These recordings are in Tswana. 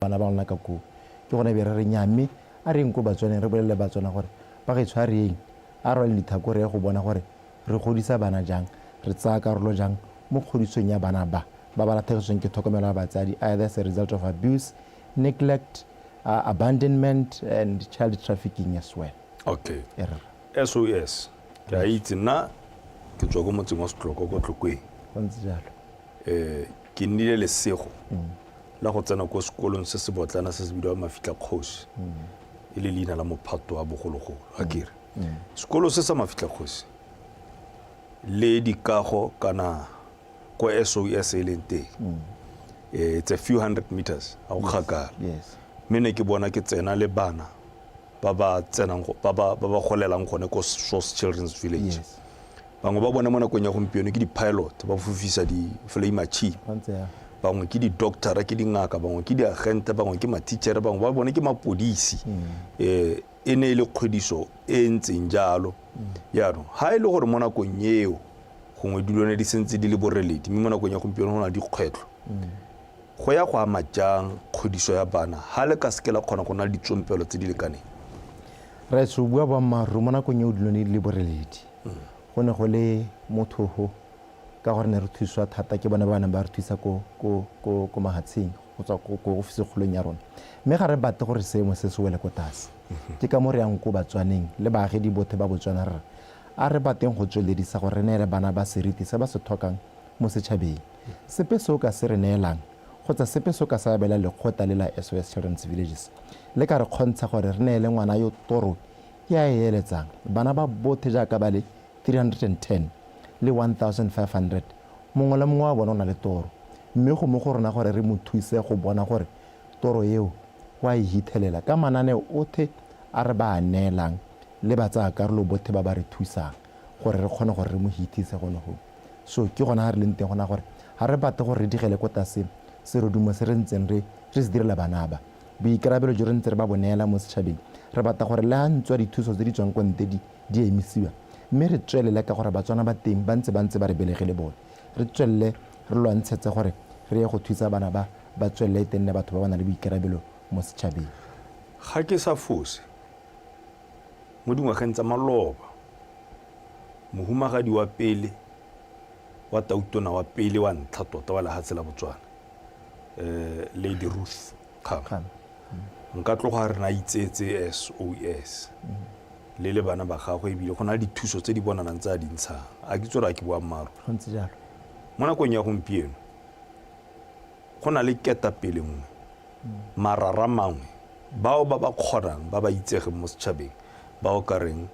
Bana ba rona ka koo. Ke gone be re re nnyaa mme a re yeng ko Batswaneng re bolelele Batswana gore bagaetsho a re yeng, a rwaleng dithako re ye go bona gore re godisa bana jang, re tsaya karolo jang mo kgodisong ya bana ba, ba ba latlhegetsweng ke tlhokomelo ya batsadi either as a result of abuse, neglect, abandonment and child trafficking as well. Okay. E rra. SOS. Ke a itse nna ke tswa ko motseng wa Setloko ko Tlokweng. Go ntse jalo. Eh ke nnile lesego la go tsena ko sekolong se se botlana se se bidiwang Mafitla Kgosi, e le leina la mophato wa bogologolo, a kere. Sekolo se sa Mafitla Kgosi le dikago kana ko SOS e leng teng, it's a few hundred meters, ga go kgakala. Mme ne ke bona ke tsena le bana ba ba tsenang ba ba ba golelang gone ko Source Children's Village. Bangwe ba bone mo nakong ya gompieno ke di-pilot, ba fofisa di-flying machine. Bangwe ke di-doctor, ke dingaka, bangwe ke di-agente, bangwe ke ma-teacher, bangwe ba bone ke mapodisi. E ne e le kgwediso e e ntseng jalo. Jaanong, ha e le gore mo nakong eo gongwe dilo ne di sentse di le boreledi, mme mo nakong ya gompieno go na le dikgwetlho, go ya go ama jang kgodiso ya bana ha le ka seke la kgona go nna le ditsompelo tse di lekaneng? Rraetsho, o bua boammaaruri, mo nakong eo dilo ne di le boreledi. Go ne go le mothoho ka gore ne re thuswa thata ke bone ba ba neng ba re thusa ko, ko, ko, ko mahatsheng go tswa ko, ko ofisikgolong ya rona. Mme ga re batle gore seemo se se wele ko tlase. Ke ka mo re yang ko Batswaneng le baagedi bothe ba Botswana re re, a re bateng go tsweledisa gore re neele bana ba seriti se ba se tlhokang mo setšhabeng. Sepe se o ka se re neelang kgotsa sepe se o ka se abelang lekgotla le la SOS Children's Villages le ka re kgontsha gore re neele ngwana yo toro e a e eletsang, bana ba bothe jaaka ba le 310 le 1500, mongwe le mongwe wa bona o na le toro, mme go mo go rona gore re mo thuse go bona gore toro eo o a e hithelela ka mananeo othe a re ba a neelang le batsayakarolo bothe ba ba re thusang gore re kgone gore re mo hithise gone goo. So ke gona ga re leng teng gona gore ga re batle gore re digele ko tlase serodumo se re ntseng re re se direla bana ba. Boikarabelo jo re ntse re ba bo neela mo setšhabeng, re batla gore le ha ntswa dithuso tse di tswang ko nte di di emisiwa, mme re tswelele ka gore Batswana ba teng ba ntse ba ntse ba re belegele bone. Re tswelele re lwantshetse gore re ye go thusa bana ba, ba tswelele e te nne batho ba ba nang le boikarabelo mo setšhabeng. Ga ke sa fose, mo dingwageng tsa maloba, mohumagadi wa pele wa tautona wa pele wa ntlha tota wa lehatshe la Botswana, Lady Ruth Khama, nka tloga re na itseetse SOS le le bana ba gagwe, ebile go na le dithuso tse di bonanang tse a di ntshang. A ke itse gore a ke boammaaruri. Go ntse jalo. Mo nakong ya gompieno go na le ketapele nngwe, marara mangwe, bao ba ba kgonang, ba ba itsegeng mo setšhabeng, ba o ka reng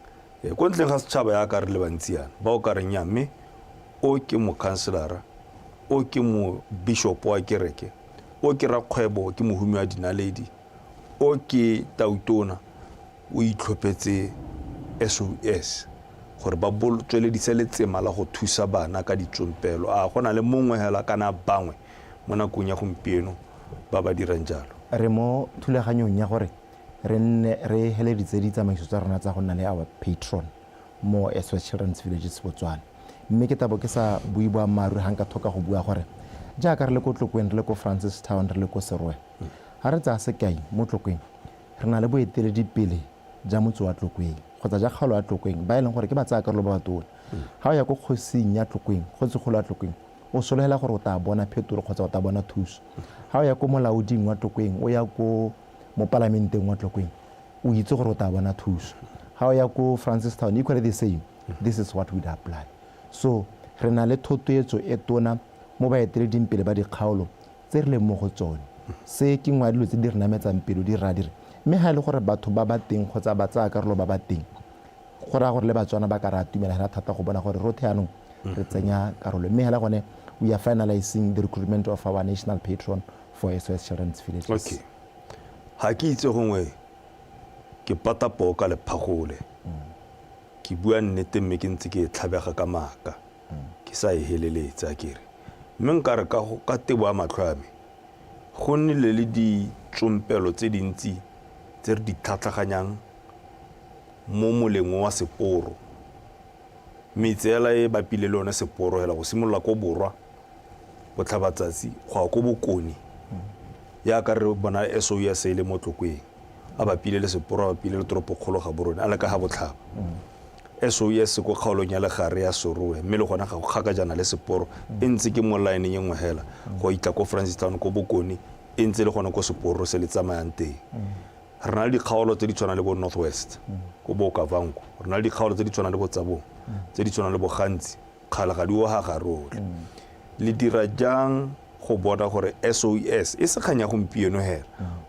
ko ntleng ga setšhaba yaka re le bantsi yana, ba o ka reng ya mme o ke mokhanselara, o ke mobishopo wa kereke, o ke rakgwebo, ke mohumi wa dinaledi, o ke tautona, o itlhophetse SOS gore ba tsweledise letsema la go thusa bana ka ditsompelo. A go na le mongwe hela kana bangwe mo nakong ya gompieno ba ba dirang jalo? Re mo thulaganyong ya gore re nne re heleditse ditsamaiso tsa rona tsa go nna le our patron mo SOS Children's Villages Botswana. Mme ke tabo ke sa bue boammaaruri ga nka tlhoka go bua gore jaaka re le ko Tlokweng, re le ko Francistown, re le ko Serowe, ga re tsaya sekai mo Tlokweng, re na le boeteledipele ja motse wa Tlokweng kgotsa ja kgaolo ya Tlokweng ba e leng gore ke batsayakarolo ba batona. Ga o ya ko kgosing ya Tlokweng, kgosikgolo ya Tlokweng, o sologela gore o tla bona phetolo kgotsa o tla bona thuso. Ga o ya ko molaoding wa Tlokweng, o ya ko mopalamenteng wa Tlokweng, o itse gore o tla bona thuso. Ga o ya ko Francistown, equally the same. This is what would apply. So re na le thotloetso e tona mo baeteleding pele ba dikgaolo tse re leng mo go tsone. Se ke nngwe ya dilo tse di re nametsang pelo, di raya di re mme ga e le gore batho ba ba teng kgotsa batsayakarolo ba ba teng, go raya gore le Batswana ba ka re atumela hela thata go bona gore rothe yaanong re tsenya karolo. Mme hela gone we are finalizing the recruitment of our national patron for SOS Children's Villages. Okay. Ga ke itse gongwe ke pata poo ka lephagole. Ke bua nnete mme ke ntse ke e tlhabega ka maaka, ke sa e heleletse, a ke re. Mme nka re ka, ka tebo ya matlho a me, go nnile le ditsompelo tse dintsi tse re di tlhatlhaganyang mo moleng o wa seporo. Metse hela e bapile le one seporo hela go simolola ko borwa, botlhabatsatsi, go ya ko bokone. Yaka re bona SOS e le mo Tlokweng, a bapile le seporo, a bapile le toropokgolo Gaborone, a le ka ga botlhaba. SOS ko kgaolong ya legare ya Serowe, mme le gona ga go kgakajana le seporo, e ntse ke mo line e nngwe hela go itla ko Francistown ko bokone, e ntse le gone ko seporo se le tsamayang teng. Re na le dikgaolo tse di tshwanang le bo North West, ko bo Okavango, re na le dikgaolo tse di tshwanang le bo Tsabong, tse di tshwanang le bo Gantsi, Kgalagadi o ga garotlhe. Le dira jang go bona gore SOS e se kgang ya gompieno hela,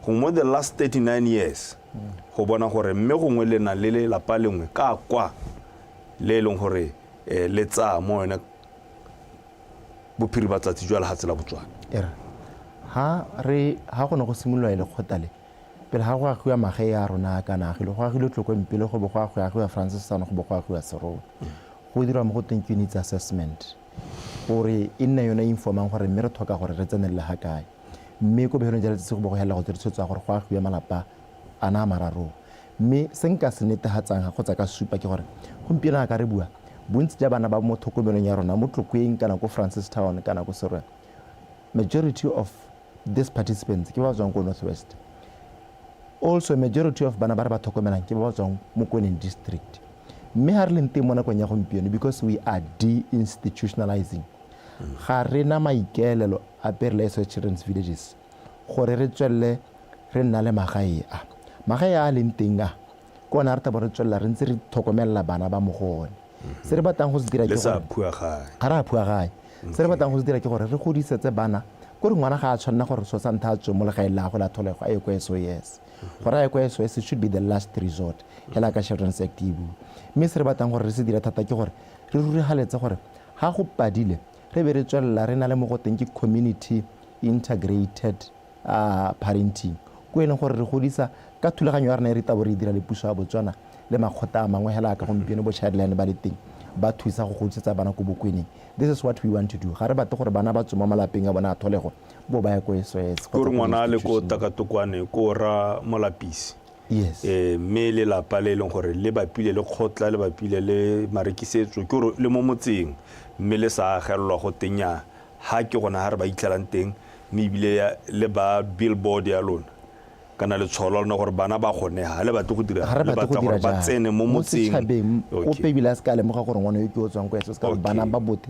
gongwe mo the last 39 years, go bona gore mme gongwe le na le lelapa lengwe ka kwa le e leng gore le tsaya mo yone bophirimatsatsi jwa lehatshe la Botswana? Era ha re ha go ne go simololwa e lekgotla le, pele ga go agiwa magae a rona a kana agilwe, go agilwe Tlokweng pele, go bo go agiwa Francistown, go bo go agiwa Serowe. Go dirwa mo go teng ke needs assessment, gore e nne yone e informang gore mme re tlhoka gore re tsenelele ga kae. Mme ko bofelong jwa letsatsi go bo go helela go tsere tshwetso ya gore go agiwe malapa ana a mararo. Mme se nka se netefatsang kgotsa ka supa ke gore gompieno ga ka re bua, bontsi jwa bana ba mo tlhokomelong ya rona mo Tlokweng kana ko Francistown kana ko Serowe, majority of these participants ke ba ba tswang ko North West. Also majority of bana ba re ba tlhokomelang ke ba ba tswang mo Kweneng district. Mme ga re leng teng mo nakong ya gompieno, because we are deinstitutionalizing, ga re na maikaelelo ape re le SOS Children's Villages gore re tswelele re nna le magae a. Magae a a leng teng a, ke one a re tla bo re tswelela re ntse re tlhokomelela bana ba mo go one. Se re batlang go se dira ke gore ga re a phuagae. Se re batlang go se dira ke gore re godisetse bana ko re ngwana ga a tshwanela gore so sa ntlha a tswe mo legaeng la gagwe la tlholego a ye ko SOS. Gore a ye ko SOS should be the last resort, hela ka Children's Act e bua. Mme se re batlang gore re se dire thata ke gore re rurigaletse gore ga go padile re be re tswelela re na le mo go teng ke community integrated parenting, ko e leng gore re godisa ka thulaganyo ya rona e re tabo re e dira le puso ya Botswana le makgotla a mangwe hela ka gompieno bo Childline ba le teng ba thusa go godisetsa bana ko bokweneng. This is what we want to do. Ga re batle gore bana ba tswe mo malapeng a bona a tlholego bo ba ya ko SOS. Ke gore ngwana a le ko Takatokwane ko ra Molapisi. Yes. Mme lelapa le e leng gore le bapile le kgotla, le bapile le marekisetso, ke gore le mo motseng mme le sa agelelwa go teng ya ha ke gona ha re ba itlhelang teng, mme ebile le ba billboard ya lona kana letshwao la lona gore bana ba gone ha le batle go dira, Ga re le batle go batla dira gore ba jalo. tsene mo Mo motseng. setšhabeng, ope ebile a se ka lemoga gore ngwana yo ke o tswang ko SOS, ka gore bana ba bote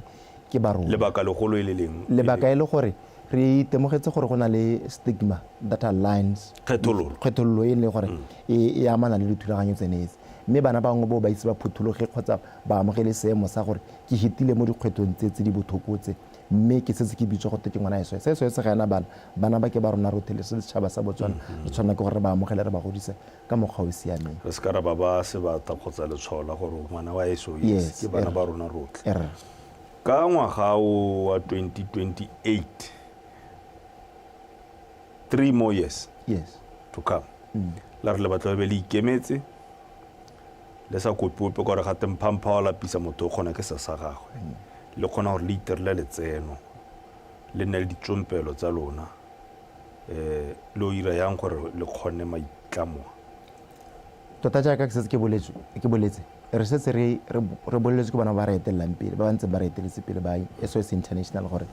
ke ba rona. Lebaka legolo e le leng? Lebaka e le gore re itemogetse gore go na le stigma that aligns Kgethololo. Kgethololo e leng gore e amana le dithulaganyo tsene etse. Mme bana bangwe bo ba ise ba phuthologe kgotsa ba amogele seemo sa gore ke hetile mo dikgwethong tse tse di botlhoko tse, mme ke setse ke bitswa gote ke ngwana SOS. SOS ga ena bana, bana ba ke ba rona rotlhe le setšhaba sa Botswana, re tshwanela ke gore re ba amogele, re ba godise ka mokgwa o siameng. Re se ka ra ba ba sebata kgotsa letshwao la gore ngwana wa SOS ke bana ba rona rotlhe. Ka ngwaga o wa 2028, 3 more years to come, la re le batla be le ikemetse, le sa kope ope, ka gore gate mphampha wa lapisa motho o kgona ke sa sa gagwe. Le kgona gore le iterele letseno, le nne le ditsompelo tsa lona, le o ira yang gore le kgone maitlamo? Tota jaaka ke setse ke boletse, re setse re boleletswe ke bona ba re etelelang pele, ba ba ntseng ba re eteletse pele ba SOS International, gore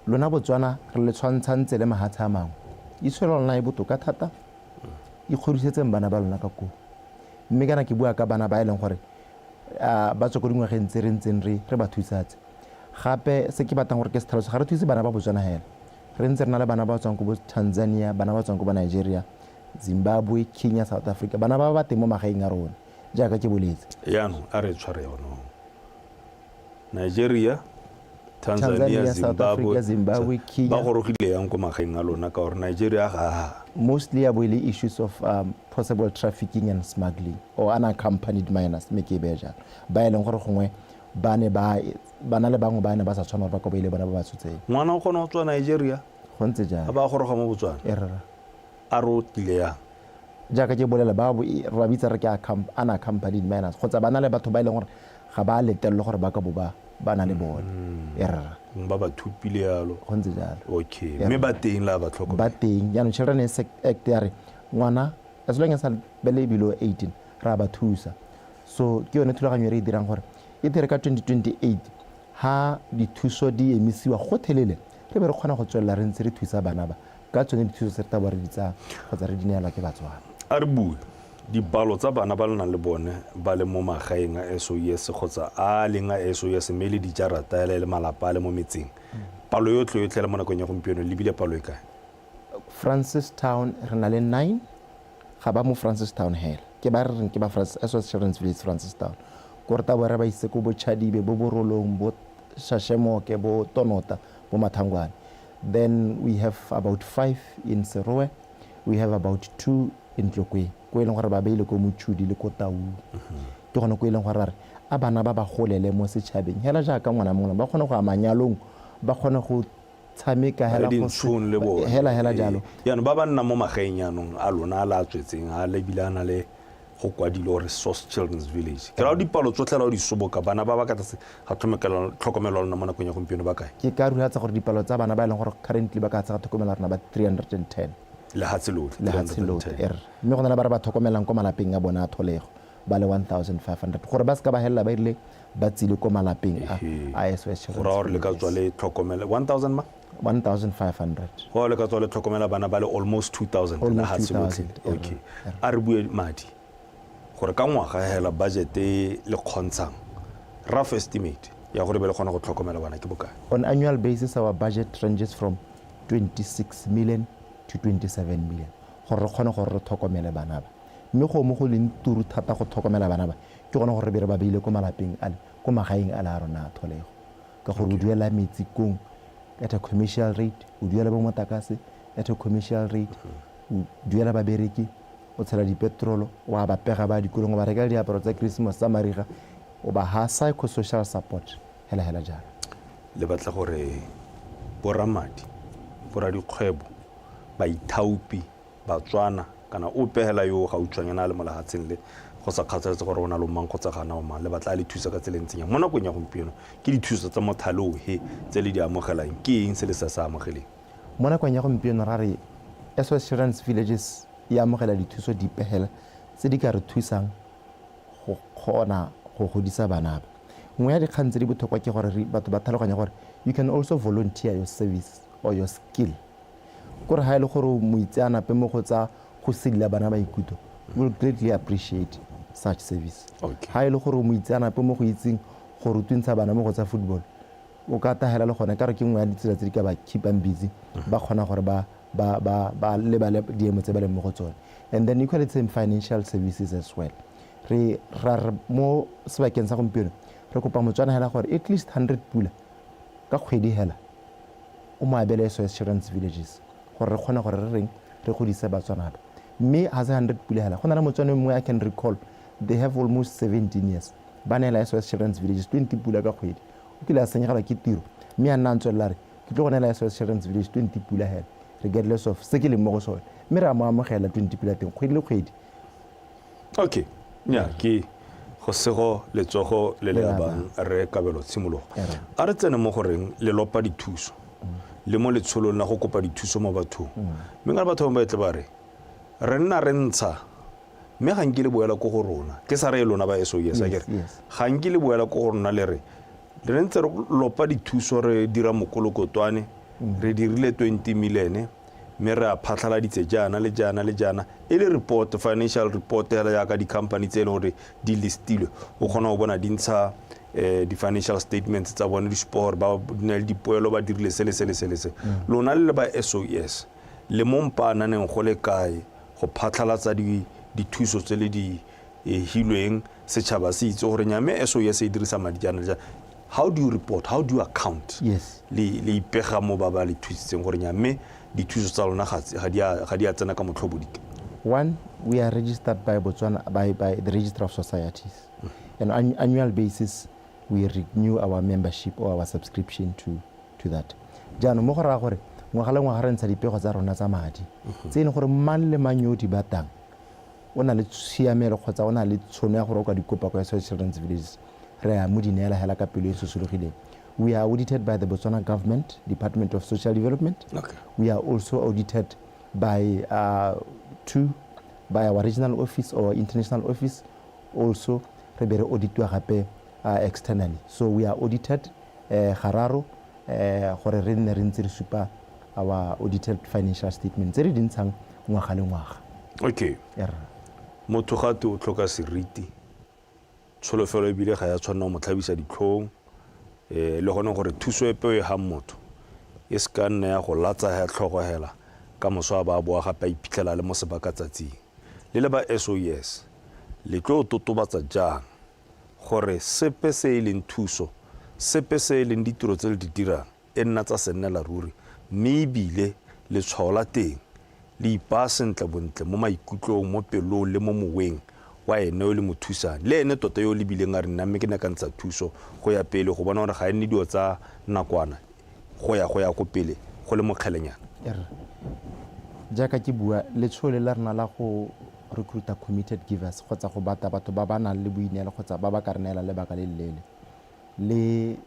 lona Botswana re le tshwantshantse le mahatshe a mangwe. Itshwelo lona e botoka thata, ikgodisetseng bana ba lona ka koo. Mme kana ke bua ka bana ba e leng gore ba tswa ko dingwageng tse re ntseng re ba thusatse. Gape se ke batlang gore ke se tlhalose, ga re thuse bana ba Botswana hela. Re ntse re na le bana ba tswang ko bo Tanzania, bana ba tswang ko bo Nigeria, Zimbabwe, Kenya, South Africa, bana ba ba teng mo magaeng a rona, jaaka ke boletse. Jaanong a re tshware yone. Nigeria, Tanzania, South Africa, Zimbabwe, Kenya. Ba gorogile yang ko magaeng a lona, ka gore Nigeria ga Mostly ya bo e le issues of possible trafficking and smuggling or unaccompanied minors, mme ke e beye jalo. Ba e leng gore gongwe ba ne ba bana le bangwe ba ne ba sa tshwana gore ba ka bo e le bona ba ba tshotseng. Ngwana o kgona go tswa Nigeria? Go ntse jalo. A ba goroga mo Botswana? E rra. A re o tlile yang? Jaaka ke bolela, ba re ba bitsa re ke unaccompanied minors, kgotsa ba na le batho ba e leng gore ga ba letelelwe gore ba ka bo ba na le bone. E rra. Ba ba thupile yalo. Go ntse jalo. Okay. Mme ba teng la ba tlhokomela? Ba teng. Jaanong Children's Act ya re ngwana as long as a le below 18 re a ba thusa. So ke yone thulaganyo e re e dirang gore e tere ka 2028 ha dithuso di emisiwa gotlhelele, re be re kgona go tswelela re ntse re thusa bana ba. Ka tsone dithuso tse re tla bo re di tsaya kgotsa re di neelwa ke Batswana. A re bue dipalo tsa bana ba le nang le bone ba le mo magaeng a SOS kgotsa a a leng a SOS mme e le dijarata ele le malapa a le mo metseng. Palo yotlhe yotlhe le mo nakong ya gompieno lebile palo e kae? Francistown re na le 9. Ga ba mo Francistown hela, ke ba re reng ke ba SOS Children's Village Francistown, ko re tabo re ba ise ko bo Chadibe, bo Borolong, bo Shashemoke, bo Tonota, bo Mathangwane. Then we have about 5 in Serowe, we have about 2 in Tlokweng, ko e leng gore ba beile ko Mochudi le ko Taung. Ke gone ko e leng gore ra re a bana ba ba golele mo setšhabeng hela jaaka ngwana mongwe, ba kgone go ya manyalong, ba kgone go tshameka hela dintshong le bone hela hela jalo. Jaanong ba ba nnang mo magaeng jaanong a lona a le a tswetseng a le ebile a na le go kwadile gore Source Children's Village, ke raya dipalo tsotlhe ra o di soboka, bana ba ba ka tlase ga tlhokomelo ya lona mo nakong ya gompieno ba kae? Ke ka rurifatsa gore dipalo tsa bana ba e leng gore currently ba ka tlase ga tlhokomelo ya rona ba 310. Lehatshe lotlhe? Lehatshe lotlhe, er. Mme go na le ba re ba tlhokomelang ko malapeng a bona a tholego ba le 1500, gore ba se ka ba helela ba rile ba tsile ko malapeng a SOS Children's. Go raya gore le ka tswa le tlhokomela 1000 ma? 1500. Go le ka tswa le tlhokomela bana ba le almost 2000 lehatshe lotlhe. Okay, a re bue madi, gore ka ngwaga hela budget e le kgontshang, rough estimate ya gore be le kgona go tlhokomela bana ke bokae? On annual basis our budget ranges from 26 million to 27 million gore re kgone gore re tlhokomele bana ba. Mme go mo go leng turu thata go tlhokomela bana ba, ke gone gore re be re ba beile ko malapeng ale, ko magaeng ale a rona a tholego, ka gore o duela metsi kong at a commercial rate, o duela bo motlakase at a commercial rate, o duela babereki, o tshela dipetrolo, o a ba pega ba dikolong, o ba rekela diaparo tsa Christmas, tsa mariga, o ba ha psychosocial support hela hela jalo. Le batla gore boramadi, boradikgwebo, baithaopi, Batswana kana ope hela yo o gautshwanyana a le mo lehatsheng le, go sa kgathaletse gore o na le omang kgotsa ga na omang, le batla a le thusa ka tsela e ntseng yang mo nakong ya gompieno? Ke dithuso tsa mothale ohe tse le di amogelang, ke eng se le sa se amogeleng? Mo nakong ya gompieno ra re SOS Children's Villages e amogela dithuso dipe hela tse di ka re thusang go kgona go godisa bana ba. Nngwe ya dikgang tse di botlhokwa ke gore batho ba tlhaloganye gore you can also volunteer your service or your skill. Kore ha e le gore o moitseanape mo go tsa go sedila bana maikutlo, we will greatly appreciate such service. Ha e le gore o moitseanape mo go itseng go rutuntsha bana mo go tsa football, o ka tahela le gone, ka re ke nngwe ya ditsela tse di ka ba keepang busy, ba kgona gore ba ba ba ba lebale diemo tse ba leng mo go tsone. And then equally the same financial services as well. Re ra re mo sebakeng sa gompieno re kopa Motswana hela gore at least 100 pula ka kgwedi hela o mo abele SOS Children's Villages, gore re kgone gore re reng re godise Batswana ba. Mme ga se 100 pula hela, go na le Motswana yo mongwe I can recall, they have almost 17 years ba neela SOS Children's Villages 20 pula ka kgwedi. O kile a senyegelwa ke tiro mme a nna a ntswelela re ke tlo go neela SOS Children's Village 20 pula hela regardless of se ke leng mo go sone, mme re a mo amogela 20 pula teng kgwedi le kgwedi. Okay, nya ke go sego letsogo le le abang re Kabelo Tshimologo. A re tsene mo goreng le lopa dithuso le mo letsholong la go kopa dithuso mo bathong, mme ka batho bangwe ba etle ba re re nna re ntsha mme ga nke le boela ko go rona, ke sa re lona ba SOS, a kere ga nke le boela ko go rona le re re ntse re lopa dithuso, re dira mokolokotwane, re dirile 20 million mme re a phatlhaladitse jaana le jaana le jaana, e le report, financial report hela jaaka di-company tse e leng gore di listilwe, o kgona go bona di ntsha di-financial statements tsa bone, di supa gore ba na le dipoelo, ba dirile se le se le se le se. Lona le le ba SOS le mo mpaananeng go le kae go phatlhalatsa dithuso tse le di hilweng, setšhaba se itse gore nya mme SOS e dirisa madi jaana le jaana? How do you report, how do you account? Le le ipega mo ba ba le thusitseng gore nya mme dithuso tsa lona ga di a tsena ka motlhobodike? One, we are registered by Botswana, by the Registrar of Societies. And on annual basis, we renew our membership or our subscription to that. Jaanong mo go raya gore ngwaga le ngwaga re ntsha dipego tsa rona tsa madi, tse e leng gore mang le mang yo o di batang o na le tshiamelo kgotsa o na le tshono ya gore o ka di kopa kwa SOS Children's Villages. Re a mo di neela hela ka pelo e sosologileng. We are audited by the Botswana Government, Department of Social Development. We are also audited by two, by our regional office or international office. Also, re be re auditiwa gape externally. So we are audited gararo gore re nne re ntse re supa Our audited financial statement tse re di ntshang ngwaga le ngwaga. Okay. Erra. Motho gate o tlhoka seriti, tsholofelo ebile ga ya tshwanela go mo tlhabisa ditlhong, le gone gore thuso epe o e gang motho e se ka nna ya go latsa ya tlhogo hela, ka moso a ba a boa gape a iphitlhela a le mo sebakatsatsing. Le le ba SOES, le tlo totobatsa jang gore sepe se e leng thuso, sepe se e leng ditiro tse le di dirang e nna tsa sennela ruri mme ebile letshwao la teng le ipaa sentle bontle mo maikutlong, mo pelong le mo moweng wa ene yo le mo thusang, le ene tota yo o lebileng a re nna mme ke ne ka ntsha thuso go ya pele go bona gore ga e nne dilo tsa nakwana go ya go ya ko pele go le mokgelenyana. Err. Jaaka ke bua, letsholo le la rona la go recruiter committed givers kgotsa go batla batho ba ba nang le boineelo kgotsa ba ba ka re neelang lebaka le le leele, le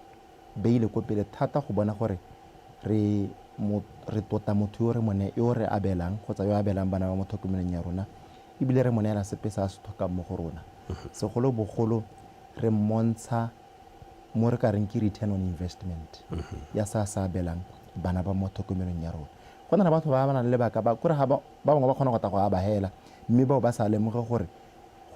beile ko pele thata go bona gore re mo, re tota motho yo re mo ne, yo re abelang kgotsa yo abelang bana ba mo tlhokomelong ya rona, ebile re mo neela sepe se a se tlhokang mo go rona. Segolobogolo re mmontsha mo re ka reng ke return on investment ya se a se abelang bana ba mo tlhokomelong ya rona. Go na le batho ba ba nang le lebaka, ba kore ga ba, ba bangwe ba kgona go tla go aba hela, mme bao ba sa lemoge gore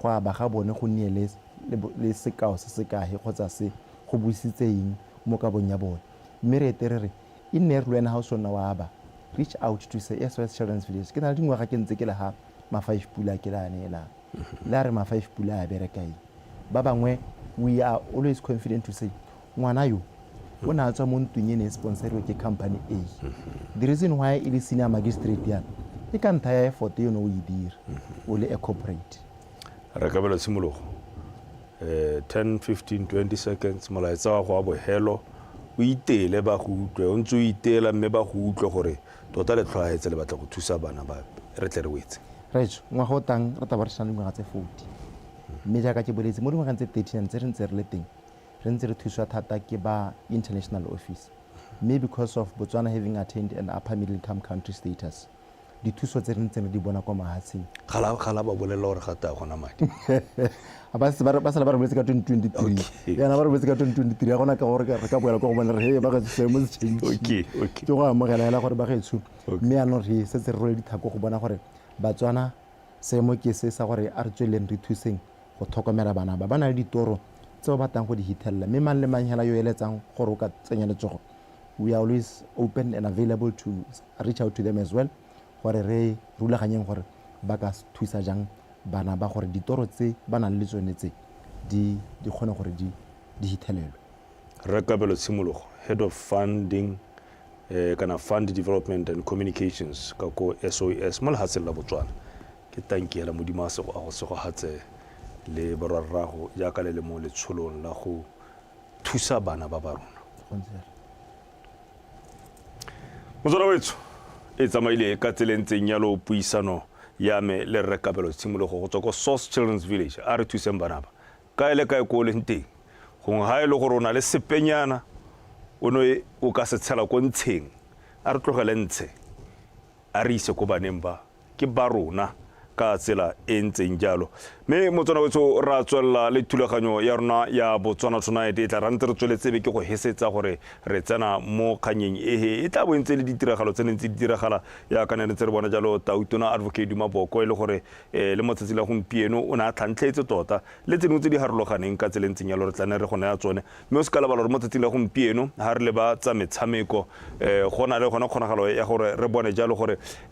go aba ga bone go nnile le, le, le sekao se se kae kgotsa se go busitse eng mo kabong ya bone. Mme re ete re re, e nne re le wena ga o sonna wa aba, reach out to say SOS Children's Village. Ke na le dingwaga ke ntse ke le ga ma-five pula ke le a neelang. Le a re ma-five pula a bereka eng. Ba bangwe, we are always confident to say, ngwana yo, o ne a tswa mo ntlong e ne e sponsoriwe ke company A. The reason why e le senior magistrate yana, ke ka ntlha ya effort e o ne o e dira, o le a corporate. Re kabelo tshimologo, 10, 15, 20 seconds, molaetsa wa go wa bohelo, o iteele ba go utlwe, o ntse o iteela mme ba go utlwe gore tota le tlhoaetse le batla go thusa bana ba, re tle re wetse. Rraetsho, ngwaga o tang re tla bo re sena dingwaga tse 40. Mme jaaka ke boletse, mo dingwageng tse 39 tse re ntse re le teng, re ntse re thuswa thata ke ba international office. Mme because of Botswana having attained an upper middle income country status, dithuso tse re ntseng re di bona kwa mahatsheng. Ga la, ga la ba bolelela gore ga taya gona madi. Ba setse ba re, ba sala ba re boletse ka 2023. Okay. Yana ba re boletse ka 2023, ga gona ka gore re ka boela kwa go bone re he ba gaetsho seemo se change. Okay, okay. Ke go amogela hela gore ba gaetsho. Okay. Mme yaanong re setse re rwele dithako go bona gore Batswana seemo ke se sa gore a re tsweleleng re thuseng go tlhokomela bana ba. Ba na le ditoro tse ba batlang go di hithelela, mme mang le mang hela yo eletsang gore o ka tsenya letsogo, we are always open and available to reach out to them as well, gore re rulaganyeng gore ba ka thusa jang bana ba gore ditoro tse ba nang le tsone tse di di kgone gore di di hithelelwe. Rre Kabelo Tshimologo, Head of Funding kana Fund Development and Communications ka ko SOS mo lehatsheng la Botswana. Ke tanki hela Modimo a sego a go segohatse le borwarrago jaaka le le mo letsholong la go thusa bana ba ba rona. Motswana wetsho e tsamaile ka tsela e ntseng yalo puisano ya me le Rre Kabelo Tshimologo go tswa ko Source Children's Village. A re thuseng bana ba kae le kae ko o leng teng, gongwe ga e le gore o na le sepenyana o ne o ka se tshela ko ntsheng, a re tlogele ntshe a re ise ko baneng ba ke ba rona ka tsela e ntseng jalo. Mme Motswana wetsho ra tswelela le thulaganyo ya rona ya Botswana Tonight, e tla ra ntse re tsweletse be ke go hesetsa gore re tsena mo kganyeng ehe e tla bo e ntse le ditiragalo tse ne ntse di diragala yaka ne re ntse re bona jalo. Tautona Advocate Duma Boko e le gore le mo tsatsi la gompieno o ne a tlhantlhetse tota le tse dingwe tse di harologaneng ka tsela e ntseng yalo, re tla ne re go naya tsone. Mme o se ka lebala gore mo tsatsing la gompieno ha re leba tsa metshameko, go na le gona kgonagalo ya gore re bone jalo gore